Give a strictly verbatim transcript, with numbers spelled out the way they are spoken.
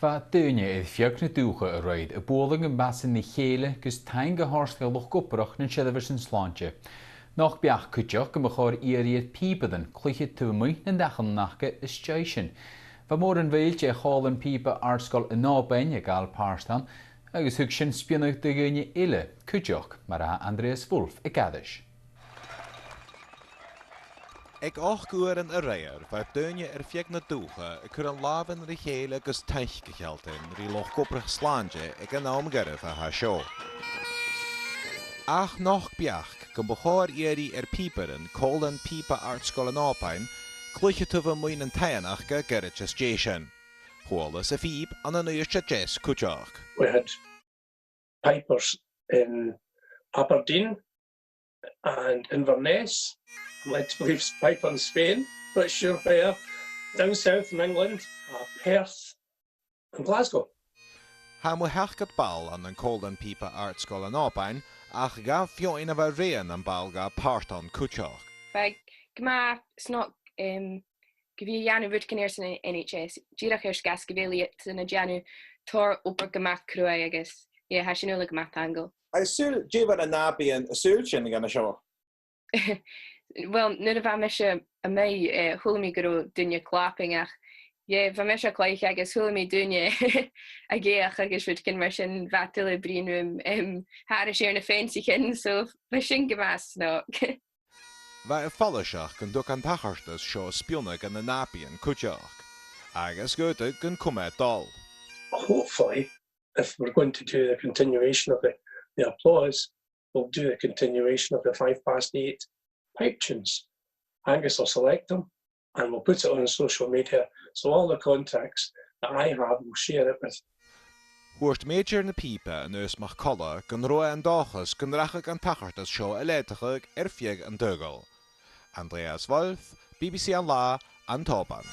Bha daoine air feadh na dùthcha a-raoir a' bualadh am bàsan ri chèile gus taing a thoirt do luchd-obrach nan seirbheisean slàinte. Nochd beachd cuideachd gum bu chòir iarraidh air pìobairean cluiche taobh a-muigh nan dachaighean aca às dèidh sin. Bha mòran bhuill de Chòmhlan Pìoba Àrd-sgoil an Òbain a' gabhail pàirt ann, agus thug sin spionnadh do dhaoine eile cuideachd, mar a tha Andreas Wolff ag aithris. Aig ochd uairean a-raoir, bha daoine air feadh na dùthcha a' cur an làmhan ri chèile gus taic a shealltainn ri luchd-obrach slàinte aig an àm gharbh a tha seo. Ach nochd beachd gum bu chòir iarraidh air pìobairean Còmhlan Pìoba Àrd-sgoil an Òbain cluiche taobh a-muigh nan taighean aca goirid às dèidh sin. Chualas a' phìob ann an Uibhist a Deas cuideachd. We had pipers in Aberdeen and Inverness. I'm led to believe there's a piper in Spain, not sure where. Down south in England, uh, Perth and Glasgow. Tha mu sheachdad ball ann an Còmhlan Pìoba Àrd-sgoil an Òbain, ach ghabh feadhainn a bha rèidh nam ball gabhail pàirt ann cuideachd. Bha e gu math snog, em, gu bhith a' dèanamh rudeigin airson an N H S, dìreach air sgàth 's gu bheil iadsan a' dèanamh tòrr obair gu math cruaidh agus, yeah, tha sinn uile gu math taingeil. Agus saoil, dè bha na nàbaidhean a' saoilsinn dhen a seo? Well, nuair a bha mise a-muigh, eh, chuala mi gun robh daoine clapping ach, yeah, bha mise a' cluich agus chuala mi daoine ag èigheach agus rudeigin mar sin, bha tuilleadh bruidhinn rium, em, thairis air na feansaichean, so bha sin gu math snog. Bha e follaiseach gun tug an tachartas seo spionnadh dha na nàbaidhean cuideachd, agus dh'fhaodadh gun cùm e dol. Hopefully, if we're going to do the continuation of the, the applause, we'll do the continuation of the five past eight pipe tunes. Angus will select them and we'll put it on social media, so all the contacts that I have will share it with. Thuirt Màighstir na Pìoba, Aonghas MacColla, gun robh e an dòchas gun rachadh an tachartas seo a leudachadh air feadh an t-saoghail. Andreas Wolff, B B C An Là, an t-Òban.